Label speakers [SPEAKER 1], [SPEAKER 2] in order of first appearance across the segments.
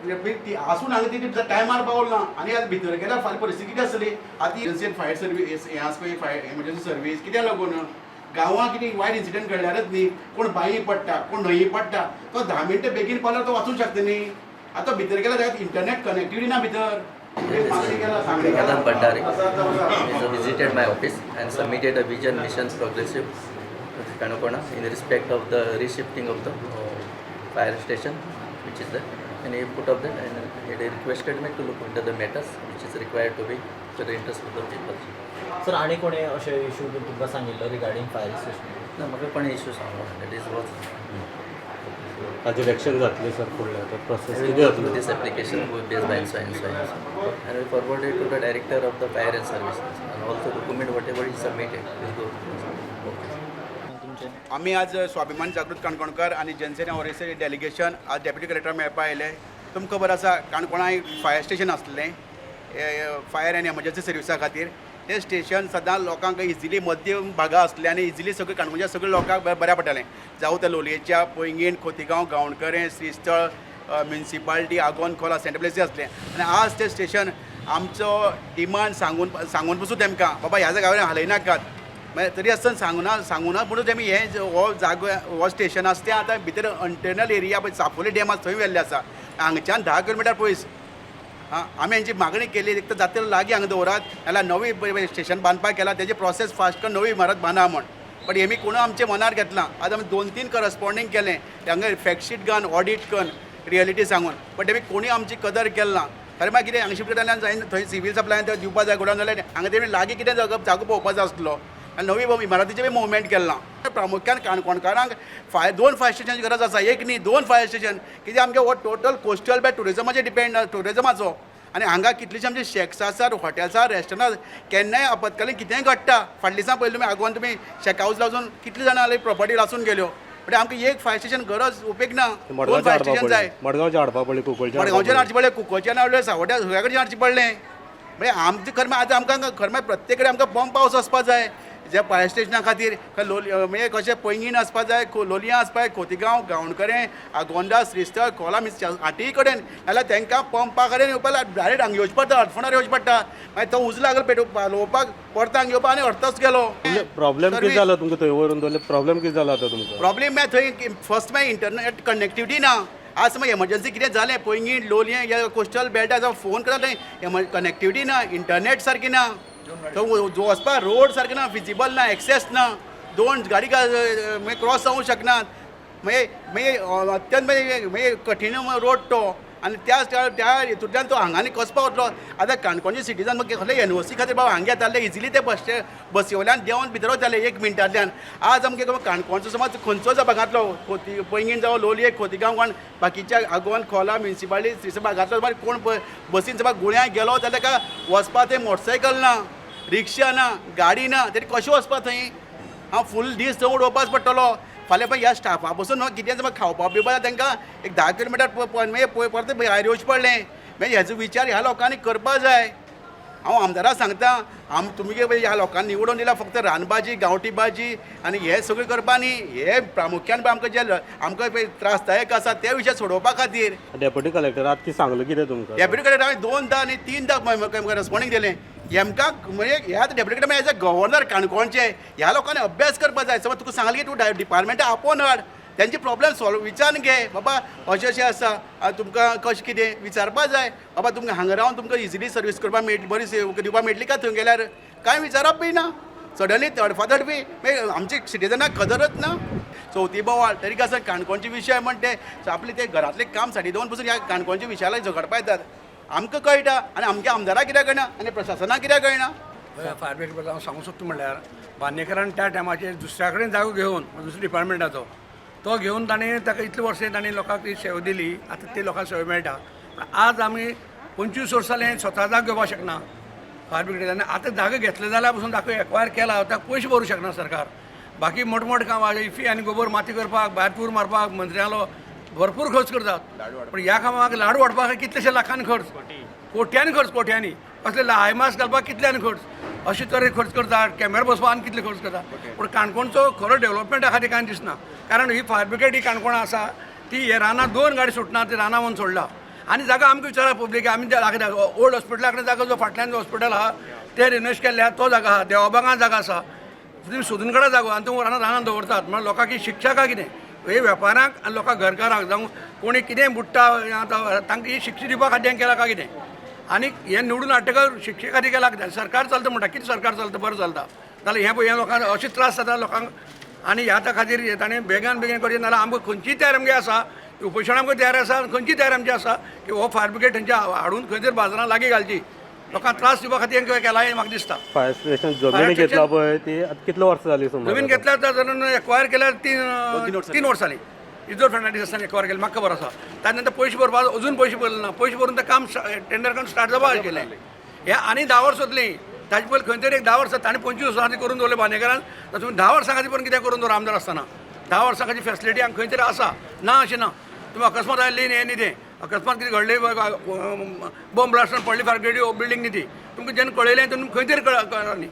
[SPEAKER 1] ती आसून हांगा ती टायमार पावल ना. आनी आतां भितर गेल्यार फाल्यां परिस्थिती कितें आसतली? आतां एजन्सी फायर सर्वीस हें आसा पळय, फायर एमर्जन्सी सर्वीस कित्याक लागून गांवांत कितें वायट इन्सिडंट घडल्यारच न्ही, कोण बांयी पडटा, कोण न्हंयी पडटा, तो 10 मिनटां बेगीन पावल्यार तो वाचूंक शकता न्ही. आतां भितर गेल्यार ताका इंटरनेट कनेक्टिविटी ना भितर. मागणी केला, सांगणी केला.
[SPEAKER 2] Madan Bhandari has visited my office and submitted a vision, mission, progressive Canacona in respect of the reshifting of the fire station which is there, and he put up that and he requested me to look into the matters which is required to be to the interest of the people.
[SPEAKER 3] Sir, आनी कोणे अशे issue बीन तुमकां सांगिल्लो regarding fire station?
[SPEAKER 2] ना, म्हाका कोणें issue सांगलो, that is was
[SPEAKER 4] ताजेर एक्शन जातलें सर फुडलें आतां process
[SPEAKER 2] I will
[SPEAKER 4] कितें
[SPEAKER 2] go through
[SPEAKER 4] जातलो?
[SPEAKER 2] This application based by and so and so and so, and we forward it to the director of the fire and services and also document whatever is submitted will go through. Okay.
[SPEAKER 3] तुमचें
[SPEAKER 1] आमी आज स्वाभिमान जागृत काणकोणकर आनी Jana Sena ओरेसे delegation आज deputy collector मेळपा आयले. तुमकां खबर आसा, काणकोणा एक फायर स्टेशन आसलें फायर आनी एमर्जन्सी सर्विसा खातीर. तें स्टेशन सदां लोकांक इजिली मध्यम भागा आसलें आनी इजिली सगळें काणकोणच्या सगळ्या लोकांक बऱ्या पडटालें. जावं तें लोलयेच्या, पैंगीण, खोतिगांव, गांवणकरें, श्रीस्थळ म्युनिसिपालिटी, आगोंद, खोला, सेंट्रल प्लेसी आसलें. आनी आज तें स्टेशन आमचो डिमांड सांगून सांगून पसून तेमकां, बाबा ह्या जाग्यार हालयनाकात, मागीर तरी आसतना सांगूना सांगूना म्हणून तेमी हें हो जागो, हो स्टेशन आसा तें आतां भितर इंटरनल एरिया पळय चापोली डॅम आसा थंय व्हेल्लें आसा, हांगच्यान 10 किलोमिटर पयस. आं, आमी हेंची मागणी केली, एक तर जाता लागीं हांगा दवरात, नाल्यार नवी स्टेशन बांदपाक केला तेजी प्रोसेस फास्ट करून नवी इमारत बांदा म्हण. बट हेमी कोणू आमचे मनार घेतलां. आतां आमी दोन तीन करस्पॉन्डींग केलें, हांगा फॅक्ट शीट घालून, ऑडीट करून, रियलिटी सांगून, बट तेमी कोणी आमची कदर केली ना. खरें मागीर कितें, हांगा शिफ्ट जाल्यार जायना, थंय सिवील सप्लायन थंय दिवपा जाय गोडावन, जाल्यार हांगा तेमी लागीं कितें जागो जागो पळोवपाचो आसलो आनी नवी इमारतीचें बी मुवमेंट केलां. प्रामुख्यान काणकोणकारांक फायर, दोन फायर स्टेशनाची गरज आसा, एक न्ही, दोन फायर स्टेशन. कित्याक आमगे हो टोटल कोस्टल बेल्ट टुरिजमाचेर डिपेंड, टुरिजमाचो. आनी हांगा कितलीशीं आमची शॅक्स आसात, हॉटेल्स आसात, रेस्टॉरंट, केन्नाय आपत्कालीन कितेंय घडटा. फाटल्या दिसा पयलीं तुमी आगोंद तुमी शॅक हावज लासून कितली जाणां आली, प्रॉपर्टी लासून गेल्यो. म्हणजे आमकां एक फायर स्टेशन गरज उपेग ना, दोन
[SPEAKER 4] मडगांवचे
[SPEAKER 1] फायर
[SPEAKER 4] हाडपा
[SPEAKER 1] स्टेशन जाय.
[SPEAKER 4] पडलें, मडगांवचे हाडपा पडलें, कुंकळचे.
[SPEAKER 1] मडगांवच्यान हाडचें पडलें, कुंकळच्यान हाडलें, सावड्या सगळ्या कडच्यान हाडचें पडलें. म्हणजे आमचें खरें म्हळ्यार आतां आमकां खरें म्हळ्यार प्रत्येक कडेन आमकां पंप हावस वचपा जाय जे फायर स्टेशना खातीर. खंय लोल म्हणजे कशें पैंगीण आसपा जाय, लोलयां आसपा जाय, खोतिगांव, गांवणकरें, आगोंदा, श्रीस्थळ, खोला, मिन्स आठय कडेन. नाल्यार तांकां पंपा कडेन येवपा डायरेक्ट हांगा येवचें पडटा, हडफोणार येवचें पडटा. मागीर तो उजो लागलो पेटो पालोवपाक परत हांगा येवपा आनी अर्थच गेलो.
[SPEAKER 4] प्रॉब्लेम कितें जालो तुमकां थंय व्हरून दवरले? प्रॉब्लेम कितें जालो आतां तुमकां?
[SPEAKER 1] प्रॉब्लेम म्हळ्यार थंय फर्स्ट मागीर इंटरनेट कनेक्टिविटी ना. आज समज एमर्जन्सी कितें जालें पैंगीण, लोलयें या कोस्टल बेल्टार जावं फोन करता, थंय कनेक्टिविटी ना, इंटरनेट सारकी ना, थंय वचपाक रोड सारके ना, फिजिबल ना, एक्सेस ना, दोन गाडी मागीर क्रॉस जावंक शकनात. मागीर मागीर अत्यंत मागीर मागीर कठीण रोड तो. आनी त्या त्या हितूंतल्यान तो हांगा कसो पावतलो? आतां काणकोणचे सिटीजन कसले एनओसी खातीर बाबा हांगा येताले, इजिली ते बसचे बसीवयल्यान देंवन भितर वताले एक मिनटांतल्यान. आज आमगे काणकोणचो समज खंयचो भागांतलो, खोती पैंगीण जावं लोलये, खोतिगांव, कोण बाकीच्या आगोंद, खोला म्युनिसिपालिटी, थंयसर भागांतलो समज कोण बसीन समज गुळ्यां गेलो जाल्यार ताका वचपा थंय मोटरसायकल ना, रिक्षा ना, गाडी ना, तेणी कशें वचपा थंय? हांव फूल दीस थंय उडोवपाच पडटलो. फाल्यां पळय ह्या स्टाफा बसून न्हू कितें समज खावपा पिवपा तांकां एक 10 किलोमिटर मागीर परतें भायर येवचें पडलें. मागीर हेजो विचार ह्या लोकांनी करपा जाय. हांव आमदाराक सांगता, आम तुमगे ह्या लोकांनी निवडून दिला फक्त रानभाजी, गांवठी भाजी आनी हे सगळें करपा न्ही. हे प्रामुख्यान पळय आमकां जे आमकां पळय त्रासदायक आसा ते विशय सोडोवपा खातीर.
[SPEAKER 4] डेप्युटी कलेक्टर आतां कितें सांगलें कितें तुमकां?
[SPEAKER 1] डेप्युटी कलेक्टर हांवें दोनदां आनी तिनदां रेस्पॉन्डींग दिलें हेमकां. म्हणजे ह्या deputy collector as a governor काणकोणचे ह्या लोकांनी अभ्यास करपा जाय. समज तुका सांगलें की तूं डिपार्टमेंटा आपोवन हाड, तेंचे प्रॉब्लेम सॉल्व विचारून घे, बाबा अशें अशें आसा, आनी तुमकां कशें कितें विचारपा जाय. बाबा तुमकां हांगा रावन तुमकां इजिली सर्वीस करपाक मेळटली, बरी सेवा दिवपाक मेळटली काय थंय गेल्यार? कांय विचारप बी ना. सडनली तडफातडफी, मागीर आमचे सिटिजनाक कदरच ना. चवथी बोवाळ तरी आसा काणकोणचे विशय म्हण ते आपले ते घरांतलें काम साठी दोन पसून ह्या काणकोणच्या विशयाक झगडपा येतात. आमकां कळटा आनी आमच्या आमदाराक कित्याक कळना आनी प्रशासनाक कित्याक कळना?
[SPEAKER 5] फायर ब्रिगेड हांव सांगूंक सोदता म्हणल्यार बांदेकरान त्या टायमाचेर दुसऱ्या कडेन जागो घेवन, दुसऱ्या डिपार्टमेंटाचो तो घेवन ताणें ताका इतले वर्सां ताणें लोकांक ती सेवा दिली. आतां ती लोकांक सेवा मेळटा, पूण आज आमी 25 वर्सां जालें स्वता जागो घेवपाक शकना फायर ब्रिगेड. आनी आतां जागो घेतले जाल्यार पसून जागो एक्वायर केला, ताका पयशे भरूंक शकना सरकार. बाकी मोठे मोठे कामां, इफी आनी गोबर माती करपाक, भायर तूर मारपाक मंत्र्यांलो भरपूर खर्च करतात, पूण ह्या कामाक लाडू वाडपाक कितलेशे लाखांनी खर्च, कोट्यांनी खर्च, कोट्यांनी. असले हायमास घालपाक कितल्यांनी खर्च, अशे तरेन खर्च करतात. कॅमेरा बसोवपाक आनी कितले खर्च करता, पूण काणकोणचो खरो डेव्हलपमेंटा खातीर कांय दिसना. कारण ही फायर ब्रिगेड ही काणकोणा आसा ती हे रानां दोन गाडी सुटना, ती रानां वचून सोडला. आनी जागा आमकां विचारा पब्लीक आमी दाखयता. ओल्ड हॉस्पिटला कडेन जागो, जो फाटल्यान जो हॉस्पिटल आहा ते रिनोवेट केल्ले आहा, तो जागा आहा. देवाबागां जागा आसा, तुमी सोदून काडा जागो. आनी तुमी रानां रानां दवरतात म्हळ्यार लोकांक ही शिक्षा काय कितें? हे वेपारांक आनी लोकांक, घरकारांक जावं कोणी कितेंय बुडटा आतां, तांकां ही शिक्षा दिवपा खातीर हें केलां काय कितें? आनी हें निवडून हाडटकच शिक्षे खातीर केलां कितें? सरकार चलता म्हणटा, कितें सरकार चलता? बरें चलता जाल्यार हें पळय, हें लोकांक अशें त्रास जाता लोकांक. आनी ह्या त्या खातीर हें ताणें बेगान बेगीन करचें, नाल्यार आमकां खंयचीय तयारी आमगे आसा, उपोशण आमकां तयार आसा, खंयची तयारी आमची आसा की हो फायर ब्रिगेड थंयच्या हाडून खंय तरी बाजारां लागीं घालची. लोकांक त्रास दिवपा खातीर हें केलां हें म्हाका दिसता.
[SPEAKER 4] फायर स्टेशन जमीन
[SPEAKER 5] फायर
[SPEAKER 4] घेतला पळय, ती आतां कितले वर्सां जाली सुमार?
[SPEAKER 5] जमीन घेतल्यार सादारण एक्वायर केल्यार 3 3 वर्सां जालीं. इजोर फर्नांडीस आसतना एक्वायर केलें, म्हाका खबर आसा. ताजे नंतर पयशे भरपाक अजून पयशे भरले ना. पयशे भरून तें काम टेंडर काम स्टार्ट जावपाक आशिल्लें. हें आनी 10 वर्सां वतलीं. ताजे पयलीं खंय तरी एक 10 वर्सां ताणें 25 वर्सां खातीर करून दवरलें बांदेकारान, तर तुमी 10 वर्सां खातीर पण कितें करून दवर? आमदार आसतना 10 वर्सां खातीर फेसिलिटी हांगा खंय तरी आसा ना अशें ना. तुमी अकस्मात आयली न्ही, हें न्ही, तें अकस्मात कितें घडलें, बॉम्ब ब्लास्टान पडली फायर ब्रिगेड बिल्डींग न्ही ती. तुमकां जेन्ना कळयलें तेन्ना खंय तरी कळना न्ही,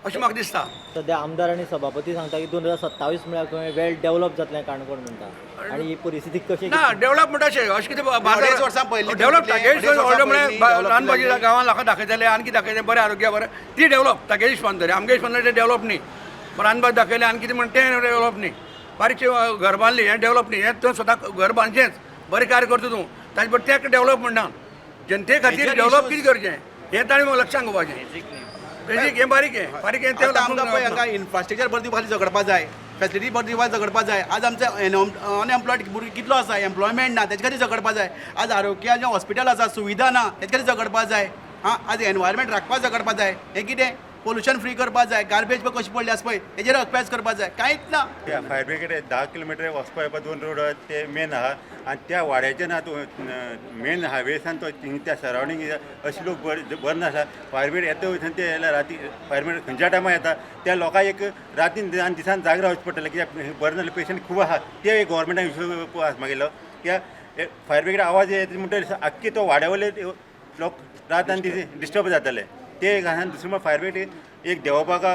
[SPEAKER 5] अशें म्हाका दिसता.
[SPEAKER 3] सध्या आमदार आनी सभापती सांगता की 2027 म्हळ्यार खंय वेल डेव्हलप जातलें काणकोण म्हणटा, आनी ही परिस्थिती कशी?
[SPEAKER 5] ना, डेव्हलप म्हणटा अशें अशें कितें
[SPEAKER 1] 2.5 वर्सां पयलीं
[SPEAKER 5] डेव्हलप तागेली
[SPEAKER 1] 2.5 वर्सां
[SPEAKER 5] व्हडलें म्हळ्यार
[SPEAKER 1] पयलीं develop
[SPEAKER 5] रानभाजी
[SPEAKER 1] केल्लें.
[SPEAKER 5] गांवांत लोकांक दाखयताले, आनी कितें दाखयताले, बरें आरोग्य बरें, ती डेव्हलप तागेली हिशोबान तरी. आमगे हिशोबान तें डेव्हलप न्ही. रानभाजी दाखयलें आनी कितें म्हण तें डेव्हलप न्ही. बारीकशें घर बांदलें हें डेव्हलप न्ही. हें तूं स्वता घर बांदचेंच, बरें कार्य करता तूं, ताजे बरोबर तें डेव्हलप म्हणना. जनते खातीर
[SPEAKER 1] Major
[SPEAKER 5] develop
[SPEAKER 1] issues-
[SPEAKER 5] कितें करचें हें ताणें लक्षांत घेवपाचें. बेजीक हें बारीक, हें बारीक, हें तें
[SPEAKER 1] आतां आमकां पळय
[SPEAKER 5] लागून
[SPEAKER 1] हांगा इन्फ्रास्ट्रक्चर बरें दिवपा खातीर झगडपा जाय, फेसिलिटी बरें दिवपा झगडपा जाय. आज आमचे अनएम्प्लॉयड भुरगे कितलो आसा, एम्प्लॉयमेंट ना, तेजे खातीर झगडपा जाय. आज आरोग्याचें हॉस्पिटल आसा, सुविधा ना, तेजे खातीर झगडपा जाय. आं, आज एनवायरमेंट राखपा झगडपा जाय. हें कितें पोल्युशन फ्री करपा जाय, गार्बेज पळय कशी पडली आसा पळय, तेजेर अभ्यास करपा जाय. कांयच ना.
[SPEAKER 6] त्या फायर ब्रिगेड 10 किलोमिटर वचपा येवपा दोन रोड आहात, ते मेन आहा. आनी त्या वाड्याचे ना तूं मेन हायवेसान तो थिंग त्या सरावंडींग अशे लोक बरे बरे नासता. फायर ब्रिगेड येता वयता ते जाल्यार राती फायर ब्रिगेड खंयच्या टायमार येता, त्या लोकांक एक रातीन आनी दिसान जागे रावचें पडटलें, कित्याक बरें नासले पेशंट खूब आहा. ते एक गोवोरमेंटान इशू आसा मागयलो कित्याक फायर ब्रिगेड आवाज येता म्हणटकीर आख्खी तो वाड्या वयले लोक रात आनी दीस डिस्टर्ब जाताले. ते एक आसा. आनी दुसरें म्हळ्यार फायर ब्रिगेड एक देवबागा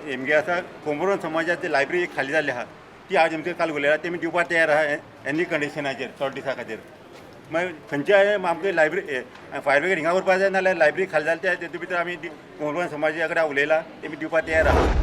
[SPEAKER 6] हेमगे आसा, कोमरोन समाजाची लायब्ररी एक खाली जाल्ली आहा, ती आज आमचे काल उलयला, तेमी दिवपाक तयार आहा एनी कंडिशनाचेर थोडे दिसा खातीर. मागीर खंयच्या आमकां लायब्ररी फायर ब्रिगेड हिंगा उरपा जाय, नाल्यार लायब्ररी खाली जाली त्या तितून भितर आमी कोमरोन समाजा कडेन उलयला, तेमी दिवपाक तयार आहा.